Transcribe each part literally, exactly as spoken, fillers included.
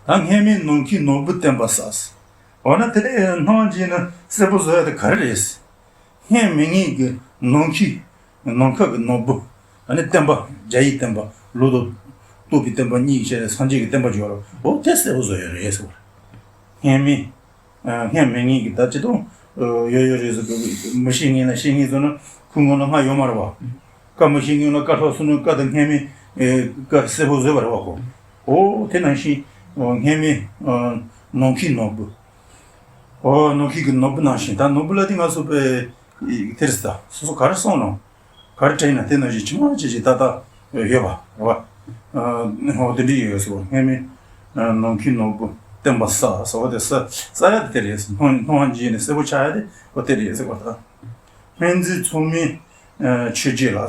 ད་སྔས་མའི་ནམ་མཁའི་ནོར་བུ་བསྟན་པ་བསགས། འོ་ན་དེ་ལས་སྣང་བ་འབྱེད་ནས་གསལ་པོ་བཟོ་ཡ་དེ་ག་རེ་རེད། སྔས་མ་ངེས་ཀྱི་ནམ་མཁའི་ནམ་མཁའ་གི་ནོར་བུ། ཨ་ནི་བསྟན་པ། རྒྱ་ཡི་བསྟན་པ། ལུགས་དང་རྟོགས་པའི་བསྟན་པ་གཉིས་བྱས་ནས་སངས་རྒྱས་ཀྱི་བསྟན་པ་སྦྱོར་བ། འོ་དེ་གསལ་པོ་བཟོ་ཡ་རེད་ཟེར་བ། སྔས་མའི། ཨ། སྔས་མ་ངེས་ཀྱི་ད་ཅི་དང་། ཨ། ཡོད་ཡོད་རེད་ཟེར་དུས་མི་ཤེས་ངེས་ན་ཤེས་ངེས་ཟེར་ན་ཁོའི་ངོ་ན་སྔ་ཡོད་མ་རེད་བ། བཀའ་མི་ཤེས་ངེས་ན་བཀའ་ལྷག་སོང་ན་བཀའ་དང་སྔས་མའི། ཨེ། བཀའ་གསལ་པོ་བཟོས་པ་རེད་བ་ཁོ། འོ་དེ་ནང་བཞིན། ཨ། སྔས་མའི། ཨ། ནམ་མཁའི་ནོར་བུ། འོ་ནམ་མཁའི་གི་ནོར་བུ་ནང་བཞིན། ད་ནོར་བུ་ལ་དེ་ང་ཚོ་པའི་དེ་རེད་ད། སོ་སོ་ག་རེ་བསམ་ན། ག་རེ་དྲན་ན་དེ་ནང་བཞིན་ཇི་མ་ཇི་བཞིན་ཏག་ཏག་ཡོད་པ་རེད་བ། ཨ། འོ་དེ་འདྲ་ཡོད་ཟེར་བ། སྔས་མའི། ཨ། ནམ་མཁའི་ནོར་བུ་བསྟན་པ་བསགས་ཟེར་བ་དེ་བསགས་བསགས་ཡ་དེ་དེ་རེད། སྣང་སྣང་བ་འབྱེད་ནས་གསལ་པོ་ཆགས་ཡ་དེ་འོ་དེ་རེད་ཟེར་བ་ད། སྔོན་འཛིན་མཚུངས་མེད་ཆོས་བརྒྱད་ལ།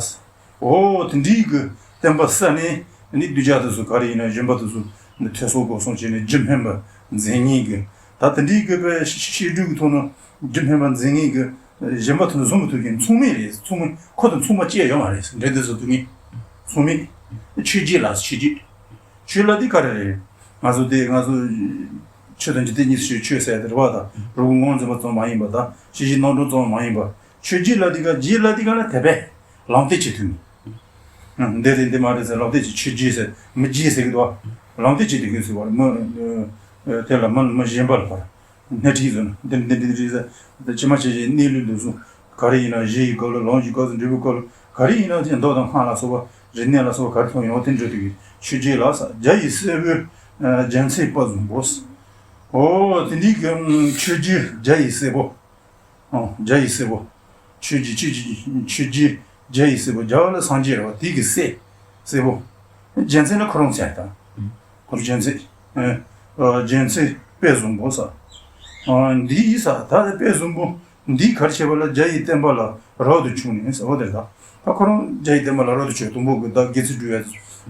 འོ་དེ་འདྲའི་གི་བསྟན་པ་བསགས་ནས་ནི་གདུལ་བྱ་དེ་ཚོ་ག་རེ་ཡིན་ན་གཞོན་པ་དེ་ཚོ་ནི་ཐོས་བསམ་སྒོམ་གསུམ་བྱས་ནས་རྒྱུད་སྨིན་པ་འཛིན་མཁན་གི། ད་དེ་འདྲའི་གི་པའི་བཤད་སྒྲུབ་ཀྱི་ཐོག་ན་རྒྱུད་སྨིན་པ་འཛིན་མཁན་གི་གཞན་པ་དེ་ཚོ་བཟུང་མི་ཐུབ་མཁན། མཚུངས་མེད་རེད། མཚུངས་མེད། ཁོ་དང་མཚུངས་པ་ཅི་ཡང་ཡོད་མ་རེད། འགྲན་བསྡུར་བཟོ་ཐུབ་མཁན་མཚུངས་མེད། ཆོས་བརྒྱད་ལ། ཆོས་བརྒྱད། ཆོས་ལ་དེ་ག་རེ་རེད། ང་ཚོ་དེ་ང་ཚོ་ཆོས་དང་འཇིག་རྟེན་གཉིས་སུ་ཆོས་ཟེར་ཡ་དེ་རེད་བ། ད་རུ་ངོ་འཛིན་པ་ཙམ་མ་ཡིན་པ། ད་ཤེས་བྱའི་རྣམ་གྲངས་ཙམ་མ་ཡིན་པ། ཆོས་བརྒྱད་ལ་དེ་ག་བརྒྱད་ལ་དེ་ག་ལ་དད་པས་ལམ་སྟོན་བྱེད་ཐུབ་མཁན། འདི་རེད་འདི་མ་རེད་ཟེར་ལམ་སྟོན་བྱེད། ཆོས་བརྒྱད་ཟེར་མི་བརྒྱད་ཟེར་གི་འདུག་བ། ལམ་སྟོན་བྱེད་དུས་ཀྱི་ཟེར་བ་མི། དེ་ལ་མི་མི་གཞན་པ་ལ་བར། སྣེ་ཁྲིད་བཟོས་ན་འདི་འདི་འདི་རེད་ཟེར། དེ་ཕྱི་མ་བྱས་བྱས་གནས་ལུགས་འདུག་སོང་། ག་རེ་ཡིན་ན་གཞི་ཡི་སྐབས་ལ་ལམ་གྱི་སྐབས་སུ་འབྲས་བུའི་སྐབས་ལ་ག་རེ་ཡིན་ན་དེ་མདོ་དང་སྔགས་ལ་སོགས་པ་རིག་གནས་ལ་སོགས་པ་ག་རེ་མཐོང་ཡོང་དེ་འགྲོ་དུས་ཀྱི་ཆོས་བརྒྱད་ལ་ཟེར། རྒྱ་ཡི་སྲས་པོའི་རྒྱལ་མཚན་དཔལ་བཟང་པོ། འོ་དེ་འདི་གི་ཆོས་བརྒྱད་རྒྱ་ཡི་སྲས་པོ། ཨོ། རྒྱ་ཡི་སྲས་པོ། ཆོས་ཀྱི་ཆོས་ཀྱི་ཆོས་ཀྱི་རྒྱ་ཡི་སྲས་པོ། རྒྱ་བ་ལ་སངས་རྒྱས་རེད་བ། དེ་གི་སྲས། སྲས་པོ། རྒྱལ་མཚན་ནི་ཁོ་རང་ཚད་དང་། ཁོ་རང་རྒྱལ་མཚན། ཨ། རྒྱལ་མཚན་དཔལ་བཟང་པོ་ཟེར། ཨ། འདི་ཡི་ཟེར་ད་དཔལ་བཟང་པོ་འདིས་ག་རེ་བྱས་པ་ལ་རྒྱ་ཡི་བསྟན་པ་ལ་རབ་ཏུ་བྱུང་ནས་ཟེར་བ་དེ་རེད་ད། ད་ཁོ་རང་རྒྱ་ཡི་བསྟན་པ་ལ་རབ་ཏུ་བྱུང་། དང་པོ་གི་ད་དགེ་ཚུལ་སྒྲུབ་ཡ།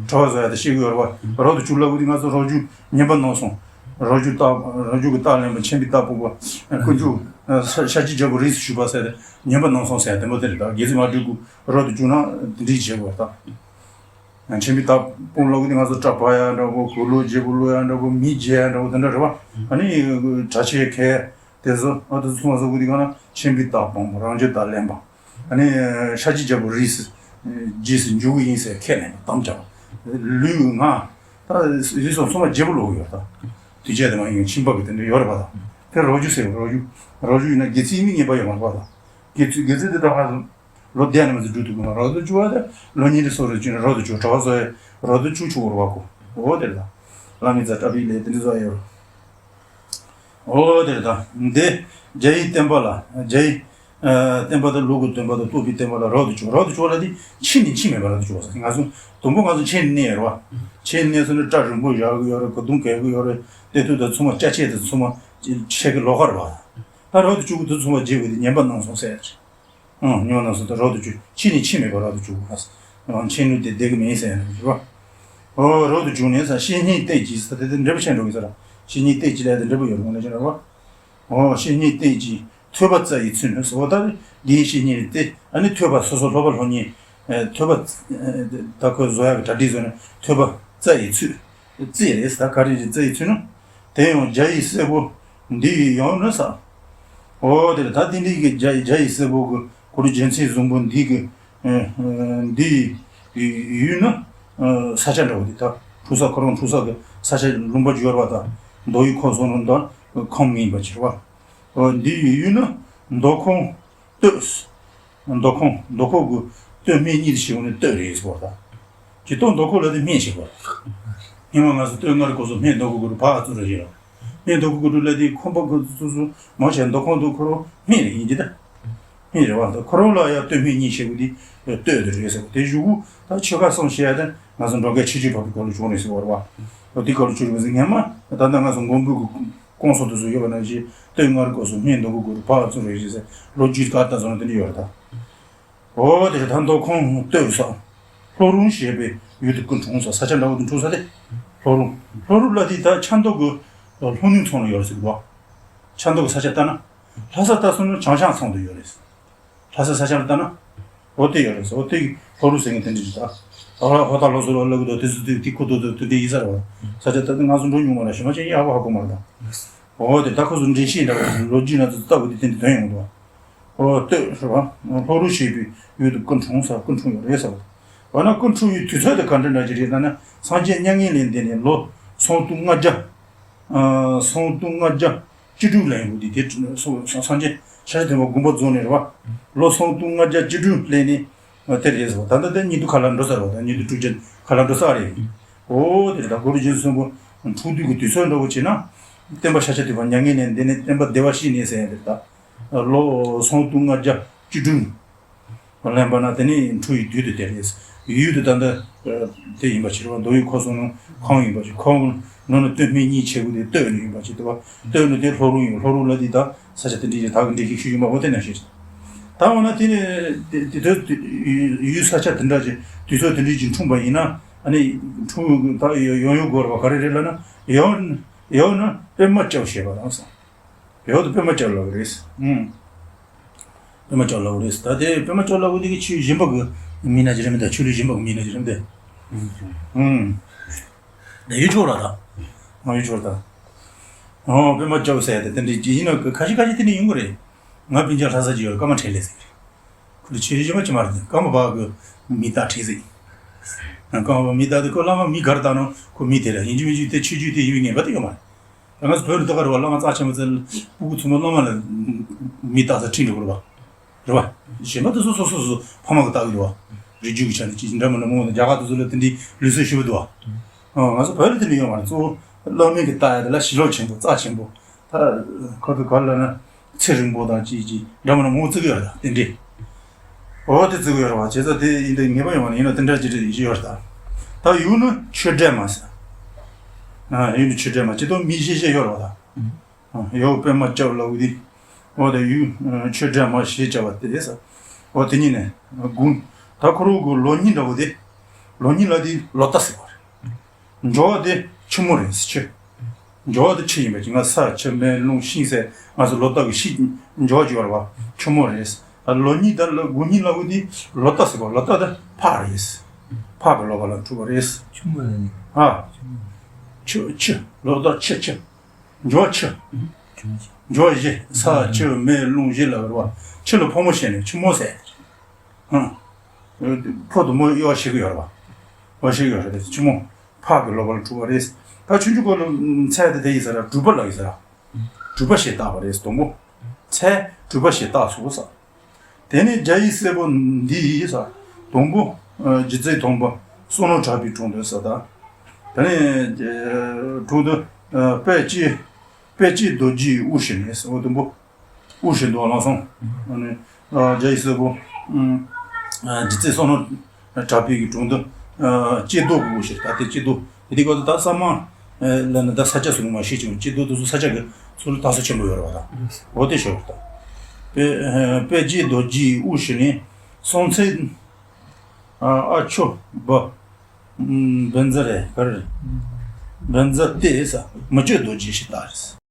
གྲྭ་པ་བཟོ་ཡ་ད་ཤེས་གི་ཡོད་རེད་བ། རབ་ཏུ་བྱུང་ལབ་དུས་ང་ཚོ་རབ་བྱུང་ཉན་པ་ནང་སོང་། རབ་བྱུང་རྟགས། རབ་བྱུང་གི་རྟགས་ལེན་པ་མཁྱེན་པའི་རྟགས་སྤུངས་པ། དཀོན་མཆོག་ཨ། ས། ཤཱཀྱའི་རྒྱལ་པོ་རིས་སུ་ཞུགས་པ་ཟེར་ཏེ་ཉན་པ་ནང་སོང་ཟེར་ཡ་དེ་མོ་དེ་རེད་ད། དགེ་ཚུལ་མ་སྒྲུབ་གི་རབ་ཏུ་བྱུང་ན་དེ་འདྲའི་བྱེད་དགོས་ད། མཁྱེན་པའི་རྟགས་སྤུངས་ལབ་དུས་ང་ཚོ་སྐྲ་བག་ཡ་འདྲ་པོ། གོས་ལོག་བརྗེ་པོ་ལོག་ཡ་འདྲ་པོ། མི་བརྗེ་ཡ་འདྲ་པོ་དེ་འདྲ་རེད་བ། ཨ་ནི་གྲྭ་ཆས་གྱོན་དེ་ཚོ། ཨ། དེ་ཚོ་ཚང་མ་བཟོ་དགོས་དུས་གང་ན་མཁྱེན་པའི་རྟགས་སྤངས་པ། རང་རྒྱུད་རྟགས་ལེན་པ། ཨ་ནི་ཤཱཀྱའི་རྒྱལ་པོ་རིས་སུ། རྗེས་སུ་འཇུག་གི་ཡིན་ཟེར་ཁས་ལེན་པ། དམ་བཅའ་བ། ལུས་ངག་ད་ཡིད་གསུམ་ཚང་མ་བརྗེ་པོ་ལོག་ཡོད་ད། དུས་བཅད་དུ་མ་ཡིན་ཁྱིམ་པ་གི་དེ་འདྲ་ཡོད་རེད་པ་ད། དེ་རབ་བྱུང་ཟེར་བ། རབ་བྱུང་། རབ་བྱུང་ཡིན་ན་དགེ་ཚུལ་ཡིན་མིན་ངེས་པ་ཡོད་མ་རེད་པ་ད། དགེ་ཚུལ། དགེ་ཚུལ་དེ་ད་ང་ཚོ་ལོ་བརྒྱ་ནས་མ་ཚད་སྒྲུབ་ཐུབ་ཀྱི་མ་རེད། རབ་ཏུ་བྱུང་བ་དེ་ལོ་ཉི་ཤུ་སོ་རེ་བྱུང་ནས་རབ་ཏུ་བྱུང་། གྲྭ་པ་བཟོ་ཡ་རབ་ཏུ་བྱུང་ཆོག་གི་རེད་པ་ཁོ། འོ་དེ་རེད་ད། བླ་མའི་རྩ་བྲལ་བའི་ལས་དེ་འདྲ་བཟོ་ཡ་ཡོད་རེད། འོ་དེ་རེད་ད། འདི་རྒྱ་ཡི་བསྟན་པ་ལ། རྒྱ་ཡི་ཨ་བསྟན་པ་དང་ལུགས་ཀྱི་བསྟན་པ་དང་རྟོགས་པའི་བསྟན་པ་ལ་རབ་ཏུ་བྱུང་། རབ་ཏུ་བྱུང་ལ་དེ་ཕྱིན་ནས་ཕྱིན་མེད་པར་རབ་ཏུ་བྱུང་བ་ཟེར། ང་ཚོ་དང་པོ་ང་ཚོ་མཆིན་ནས་རེད་བ། མཆིན་ནས་སོང་ནས་སྐྲ་རིང་པོ་བཞར་གི་ཡོད་རེད། གོས་ཐུང་གྱོན་གི་ཡོད་རེད། དེ་དུས་ད་ཚང་མ་སྐྱ་ཆས་དེ་ཚང་མ་ཆས་ཀྱི་ལོགས་ཀ་རེད་བ། ད་རབ་ཏུ་བྱུང་གི་དེ་ཚང་མ་བརྗེ་དགོས་དེ་ཉན་པ་ནང་སོང་ཟེར། ཨང་། ཉོན་མོངས་རྣམ་གསུམ་དང་རབ་ཏུ་བྱུང་། ཕྱིན་ནས་ཕྱིན་མེད་པར་རབ་ཏུ་བྱུང་བ། ཨང་། མཆིན་ནས་དེ་བསྡད་ཀྱི་མིན་ཟེར་ཡ་རེད་བ། ཨོ། རབ་ཏུ་བྱུང་ནས་ཟེར། བཤེས་གཉེན་བསྟེན་གྱིས་ཟེར་དེ་དེ་འབྲས་བུ་ཆེན་འགྲོ་གི་ཟེར། བཤེས་གཉེན་བསྟེན་གྱིས་ལབ་དེ་འབྲས་བུ་ཡོད་རེད་ངོ་ནས་ཅི་རེད་བ། ཨོ། བཤེས་གཉེན་བསྟེན་གྱིས་ཐོས་པ་རྩ་ཡི་ཚུལ་ནི་ཟེར་བ། ད་འདིའི་བཤེས་གཉེན་ནི་སྟེ། ཨ་ནི་ཐོས་པ་སོ་སོ་སློབ་པ་སློབ་གཉེར། ཨེ། ཐོས་པ། ཨེ། ད་ཁོས་བཟོ་ཡག་གི་གྲ་སྒྲིག་བཟོས་ནས་ཐོས་པ་རྩ་ཡི་ཚུལ། རྩིས་རེད་ཟེར། ད་ག་རེ་རེད། རྩ་ཡི་ཚུལ་ནི། དེ་ཡང་རྒྱ་ཡི་སྲས་པོ་འདི་ཡི་ཡང་ནི་ཟེར། འོ་དེ་རེད། ད་དེ་འདྲའི་གི་རྒྱ་ཡི་རྒྱ་ཡི་སྲས་པོ་གི་གུ་རུ་རྒྱལ་མཚན་བཟང་པོ་འདི་གི། ཨེ། ཨེ། འདི་ཡི་ཡུལ་ནི། ཨེ། ས་ཆ་འདྲ་བོ་དེ། ད་འཁྲུག་ས། ཁོ་རང་འཁྲུག་ས་གི་ས་ཆ་ལུང་པ་བརྒྱུད་པ་དང་། མདོ་ཡི་ཁོངས་སུ་རུང་དང་ཁམས་ངེས་པ་ཕྱིར་བ། འོ། འདི་ཡི་ཡུལ་ནི་མདོ་ཁམས། སྟོད། མདོ་ཁམས། མདོ་ཁམས་ཀྱི་སྟོད་སྨད་གཉིས་དེ་ཕྱེ་བ་ནི་སྟོད་རེད་ཟེར་བ་དང་། ཇི་ལྟར་མདོ་ཁམས་ལ་དེ་སྨད་ཞེས་པ། སྔོན་མ་ང་ཚོ་སྟོད་མངའ་རིས་སྐོར་སོགས་སྨད་མདོ་ཁམས་གུ་རུ་བག་ཙམ་རེ་ཞེས་ལ། སྨད་མདོ་ཁམས་གུ་རུ་ལ་དེ་ཁམས་པ་གི་སོ་སོ་མང་ཆེ་མདོ་ཁམས་དང་ཁོ་རང་སྨད་རེད་ཡིན་གྱི་ད། སྨད་རེད་བ། ད་ཁོ་རང་ལ་ཡང་སྟོད་སྨད་གཉིས་ཕྱེ་བ་དེ་སྟོད་དེ་རེད་ཟེར་བ། དེ་གཞུག་གུ་ད་ཆོལ་ཁ་གསུམ་ཞེས་ཡ་དེ་ང་ཚོ་འབྲོག་རྒྱལ་ཆོས་རྒྱལ་འཕགས་པའི་སྐབས་ལ་བྱུང་རེད་ཟེར་བ་རེད་བ། འོ། དེ་སྐབས་ལ་བྱུང་རེད་ཟེར། སྔོན་མ་ད་ལྟ་ང་ཚོ་མགོན་པོའི་གི་སྐུ་གསུང་ཐུགས་སུ་ཡོད་པ་ནང་བཞིན་སྟོད་མངའ་རིས་སྐོར་སོགས་སྨད་མདོ་ཁམས་གུ་རུ་བག་ཙམ་རེ་རེད་ཟེར། ལོ་རྒྱུས་ག་ལྟར་སོང་ན་དེ་འདྲ་ཡོད་རེད་ད། འོ་དེ་རེད། ད་མདོ་ཁམས་སྟོད་ཟེར། ལྷོ་རོང་ཞེས་པའི་ཡུལ་དུ་སྐུ་འཁྲུངས་ས། ས་ཆ་འདྲ་བོ་དུ་འཁྲུངས་ས་དེ་ལྷོ་རོང་། ལྷོ་རོང་ལ་དེ་ད་ཆབ་མདོ་གི་ལྷོ་ནུབ་མཚམས་ལ་ཡོད་རེད་ཟེར་གི་འདུག་ཆབ་མདོ་གི་ས་ཆ་ལྟ་ན། ལྷ་ས་ལྟ་སོང་ན་བྱང་ཤར་མཚམས་དུ་ཡོད་རེད། ལྷ་ས་ས་ཆ་ལ་ལྟ་ན། འོ་དེ་ཡོད་རེད་ཟེར། འོ་དེ་ལྷོ་རོང་ཟེར་མཁན་དེ་འདྲ་ཞིག་ད། ད་ལ་ཧོ་ད་ལོ་སོ་ལོ་ལ་གུ་དོ་དེ་ཚོ་དེ་དེ་ཁུ་དོ་དོ་དེ་དེ་ཡིན་ས་རེད་བ། ས་ཆ་ད་དེ་ང་ཚོ་འགྲོ་མྱོང་མ་རེད། ཞུ་མ་ཅན་ཡག་པོ་ཧ་གོ་མ་རེད་ད། འོ་དེ་ད་ཁོ་ཚོ་འགྲེལ་བཤད་འདྲ་བོ་ལོ་རྒྱུས་ན་ཚོ་ལྟ་བུ་དེ་དེ་འདྲ་དོན་ཡོང་འདུག་བ། འོ་སྟོད་རེད་བ། ལྷོ་རུ་ཞེས་པའི་ཡུལ་དུ་སྐུ་འཁྲུངས་ས་སྐུ་འཁྲུངས་ཡོད་རེད་ས་བ། འོ་ན་སྐུ་འཁྲུངས་ཡུལ་དུས་ཚོད་དེ་ག་འདྲ་འདྲ་ཅིག་རེད་ལབ་ན། སངས་རྒྱས་མྱ་ངན་ལས་འདས་ནས་ལོ་སུམ་སྟོང་ལྔ་བརྒྱ། ཨ་སུམ་སྟོང་ལྔ་བརྒྱ་བཅུ་དྲུག་ལ་ཡིན་དགོས་དེ། དེ་སངས་རྒྱས་ཤཱཀྱ་ཐུབ་པ་དགོངས་པ་རྫོགས་ནས་རེད་བ། ལོ་སུམ་སྟོང་ལྔ་བརྒྱ་བཅུ་དྲུག་སླེབས་ནས་དེ་རེད་ཟེར་བ། ད་ལྟ་དེ་ཉིད་དུ་ཁ་ལ་འགྲོ་ས་རེད་བ། ད་ཉིད་དུ་གྲུབ་ཆེན་ཁ་ལ་འགྲོ་ས་རེད། འོ་དེ་རེད། ད་གུ་རུ་རྗེ་བཙུན་གསུམ་པོ་འཁྲུངས་དུས་ཀྱི་དུས་ཚོད་འདྲ་བོ་བྱས་ན། སྟོན་པ་ཤཱཀྱ་ཐུབ་པ་མྱ་ངན་ལས་འདས་ནས་སྟོན་པ་བདེ་བར་གཤེགས་ནས་ཟེར་ཡ་དེ་རེད། ད་ལོ་སུམ་སྟོང་ལྔ་བརྒྱ་བཅུ་དྲུག་ལོན་པ་ན་དེ་ནི་འཁྲུངས་ཡུལ་དུས་དེ་དེ་རེད། ཡུལ་དུ་ད་ལྟ་དེ་ཡིན་པ་ཕྱིར་བ། མདོ་དབུས་ཁམས་གསུམ་ནང་ཁམས་ཡིན་པ་ཕྱིར། ཁམས་ནང་ན་སྟོད་སྨད་གཉིས་ཕྱེ་དགོས་དེ། སྟོད་ནས་ཡིན་པ་ཕྱིར་དུ་བ། སྟོད་ནས་དེ་ལྷོ་རུ་ཡིན། ལྷོ་རུ་ལ་དེ་ད་ས་ཆ་དེ་འདྲ་ཞིག་ད་གི་འདྲ་ཞིག་ཤུ་ཡིན་པ་འོ་དེ་ནང་བཞིན་རེད། ད་འོ་ན་དེ་ནི་དེ་དེ་དུས་ཡུལ་ས་ཆ་དེ་འདྲ་ཅིག་དུས་ཚོད་དེ་འདྲ་ཅིག་འཁྲུངས་པ་ཡིན་ན། ཨ་ནི་འཁྲུངས་ད་ཡོང་ཡོང་དགོས་རེད་བ། ག་རེ་རེད་ལབ་ན། ཡང་ཡང་ན་པདྨ་སྐྱབས་ཞེས་པ་དང་། ཡོད་དུ་པདྨ་སྐྱབས་ལབ་རེད། ཨུམ། པདྨ་སྐྱབས་ལབ་རེད། ད་དེ་པདྨ་སྐྱབས་ལབ་དེ་གི་ཆོས་གཞན་པ་གི་མིང་ན་ཅི་རེད་མི་འདུག་ཆོས་ལུགས་གཞན་པ་གི་མིང་ན་ཅི་རེད་མི་འདུག་ཨུམ། ད་ཡུལ་ཕྱོགས་ར་ད། ང་ཡུལ་ཕྱོགས་ད། ཨོ་པདྨ་སྐྱབས་ཟེར་ཡ་དེ་དེ་འདྲ་ཅི་ཡིན་ན་གི་ཁ་ཤས་ཁ་ཤས་དེ་འདྲ་ཡོང་གི་རེད། ང་སྤུན་ཀྱག་ལྷ་ས་ཅིག་ཡོད་རེད། ཀརྨ་འཕྲིན་ལས་ཟེར་གི་རེད། ཁོ་ལ་ཆོས་གཞན་པ་ཅི་མ་རེད། ཀརྨ་པ་གི་མིང་བཏགས་འཕྲིན་ཟེར། ཀརྨ་པ་མིང་བཏགས་དེ་ཁོ་བླ་མ་མིང་ག་རེ་བཏགས་ན་ཁོ་མིང་དེ་རེད། ཡིན་གཅིག་མིན་གཅིག་དེ་ཆོས་བརྒྱུད་དེ་ཡིན་པའི་ངེས་པ་དེ་ཡོད་མ་རེད། ང་ཚོ་བོད་ལ་ད་ག་རེ་བ། བླ་མ་རྩ་ཆེན་པོ་ཚོ་སྤུ་གུ་ཚང་མ་བླ་མ་ལ་མིང་བཏགས་ས་ཁྲིད་འགྲོ་གི་རེད་བ། རེད་བ། གཞན་པ་དེ་ཚོ་སོ་སོ་སོ་སོ་ཕ་མ་གིས་བཏགས་ཀྱི་འདུག་བ། རིགས་རྒྱུད་ཀྱི་ཆ་ནས་ཅིག་འདྲ་མི་འདྲ་མང་པོ་འདུག་རྒྱ་གར་དེ་ཚོ་ལ་དེ་འདྲའི་ལུགས་སྲོལ་ཞེ་པོ་འདུག་བ། ཨ་ང་ཚོ་བོད་ལ་དེ་འདྲ་ཡོད་མ་རེད། གཙོ་བོ་བླ་མ་གིས་བཏགས་ཡ་དེ་ལ་ཞི་ལྷོད་ཆེན་པོ་རྩ་ཆེན་པོ། ད་ཁོ་ཚོ་ག་རེ་ལབ་ན་ཚེ་རིང་པོ་དང་ཅིག་ཅིག་འདྲ་མི་འདྲ་མང་པོ་བརྩི་གི་ཡོད་རེད། ད་དེ་འདྲའི། འོ་དེ་བརྩི་གི་ཡོད་རེད་བ། བྱས་ཙང་དེ་ཡིན་དུས་ངེས་པ་ཡོད་མ་རེད། ཡིན་ན་དེ་འདྲ་ཅིག་རེད་ཡོད་རེད་ད། ད་ཡུལ་ནི་ཆོས་སྒྲོན་མ་ཟེར། ཨ་ཡུལ་ནི་ཆོས་སྒྲོན་མ་ཅིག་ཏུ་མིང་གཞན་བཞི་ཡོད་རེད་བ་ད། ཨ་ཡུལ་པདྨ་སྐྱབས་ལབ་དེ། འོ་དེ་ཡུལ་ཆོས་སྒྲོན་མ་ཞེས་བྱ་བ་དེ་ཟེར། འོ་དེ་གཉིས་ནས་དགུང་ད་ཁོ་རང་གི་ལོ་རྙིང་འདྲ་བོ་དེ། ལོ་རྙིང་ལབ་དེ་ལོ་རྟགས་ཟེར་བ་རེད། འཇོ་བ་དེ་ཆུ་མོ་རེད་ཟེར། ཆུ། འཇོ་བ་དེ་ཆུ་ཡིན་པ་ཅིག་ང་ས་ཆུ་མེ་རླུང་ཤིང་ཟེར་ང་ཚོ་ལོ་རྟགས་ཀྱི་ཤིང་འཇོ་བ་ཅིག་ཡོད་རེད་བ། ཆུ་མོ་རེད། ལོ་རྙིང་དང་ལོ་དགུང་རྙིང་ལབ་དེ་ལོ་རྟགས་ཟེར་བ། ལོ་རྟགས་དེ་ཕག་རེད། ཕག་གི་ལོ་པ་ལ་གྲུབ་པ་རེད། ཆུ་མོ་ལ་ནི། ཨ། ཆུ་ཆུ། ལོ་རྟགས་ཆུ་ཆུ། འཇོ་བ་ཆུ། ཆུ་མོ་ཆུ། འཇོ་བ་བཞི། ས་ཆུ་མེ་རླུང་བཞི་ལབ་རེད་བ། ཆུ་ལ་ཕོ་མོ་བྱས་ནས་ཆུ་མོ་ཟེར། ཧང་། ཕོ་དང་མོ་གཡོག་བྱེད་ཀྱི་ཡོད་རེད་བ། གཡོག་བྱེད་ཀྱི་ཡོད་རེད། ཆུ་མོ། ཕག་གི་ལོ་པ་ལ་གྲུབ་པ་རེད། ད་ཆུང་ཆུང་སྐབས་ལ་མཚན་དེ་དེ་ཡིན་ས་ར་གྲུབ་པ་ལབ་ཡིན་ས་ར། གྲུབ་པ་ཞེས་བཏགས་པ་རེད། དང་པོ། མཚན་གྲུབ་པ་ཞེས་བཏགས་སོ་ས། དེ་ནས་རྒྱ་ཡིག་སེར་པོ་འདི་ཡིས་ས། དང་པོ། རྒྱུ་རྫས་དང་པོ། བསམ་མནོ་དྲག་པོའི་དྲུང་དུ་ས་ད། དེ་ནས་དྲུང་དུ་དཔལ་སྐྱེས། དཔལ་སྐྱེས་རྡོ་རྗེའི་དབུ་ཞེས་ནས་ས། འོ་དང་པོ། དབུ་ཞེས་འདུག་ལགས་སོ། ཨ་ནི་རྒྱ་ཡིག་སེར་པོ། རྒྱུ་རྫས་བསམ་མནོ་དྲག་པོའི་གི་དྲུང་དུ། སྐྱེས་རྡོ་གི་དབུ་ཞེས། ད་དེ་སྐྱེས་རྡོ་དེ་དུས་སྐབས་དུ་ད་ས་མ་ལ་ནི་ད་ས་ཆ་སུ་ལུང་མ་ཤེས་ཀྱང་སྐྱེས་རྡོ་དེ་ཚོ་ས་ཆ་གི་ཚུར་ལ་ད་ས་ཆེན་པོ་ཡོད་རེད་བ་ད། འོ་དེ་ཤོར་ད། དཔལ་སྐྱེས་རྡོ་རྗེའི་དབུ་ཞེས་ནས་སོང་ཚེ། ཨ་ཆོ་བ། བན་ཛ་རེད་ག་རེ་རེད། བན་ཛ་སྟེ་ས་མི་བསྐྱོད་རྡོ་རྗེ་ཞེས་བཏགས་